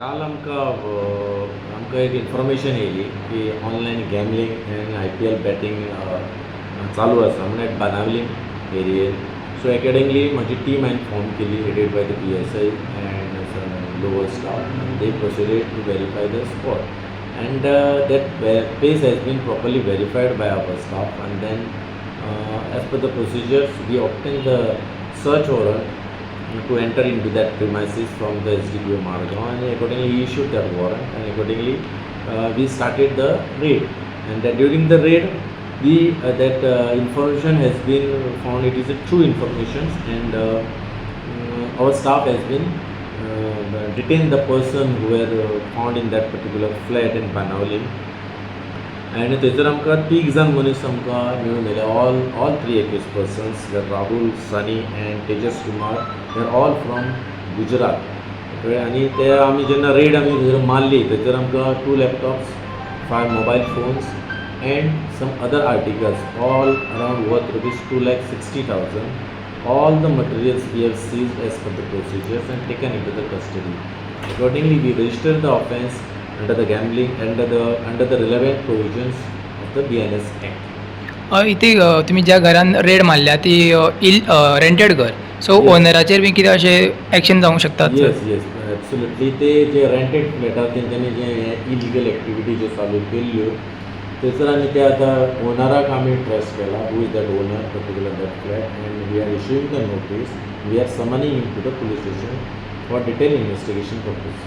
काल आमकां एक इन्फॉर्मेशन येयली की online gambling and IPL betting चालू आसा म्हणून एट बानावलीम एरियेन. सो एकॉर्डिंगली म्हजी टीम हांवें फॉर्म केली, headed by the PSI and lower staff, and they proceeded to verify the spot, and that place has been properly verified by our staff, and then as per the procedures we obtained the search warrant to enter into that premises from the SDPO Margao, and accordingly he issued that warrant, and accordingly we started the raid, and that during the raid we that information has been found, it is a true information, and our staff has been detained the person who were found in that particular flat in Banaulim. आनी थंयसर आमकां तीग जाण मनीस आमकां मेळून येयले. All three accused persons, Rahul, Sunny and Tejas Kumar, they are all from Gujarat. कळ्ळें? आनी ते आमी जेन्ना रेड आमी थंयसर मारली, थंयसर आमकां two laptops, five mobile phones and some other articles, all around worth ₹2,60,000. All the materials we have seized as per the procedures and taken into the custody. Accordingly, we registered the offence under the gambling, under the relevant provisions of the BNS Act. इथे तुमी ज्या घरान red मारल्या ती इल rented घर, so ओनराचेर बी कितें अशें action जावंक शकतात? Yes, absolutely. ते जे रेंटेड फ्लॅटार तेंच्यांनी जे इलिगल एक्टिविटी ज्यो चालू केल्ल्यो, थंयसर आमी ते आतां ओनराक आमी ट्रेस केला, who is that owner particular that flat, and we are issuing the notice, we are summoning him to the police station for detail investigation purpose.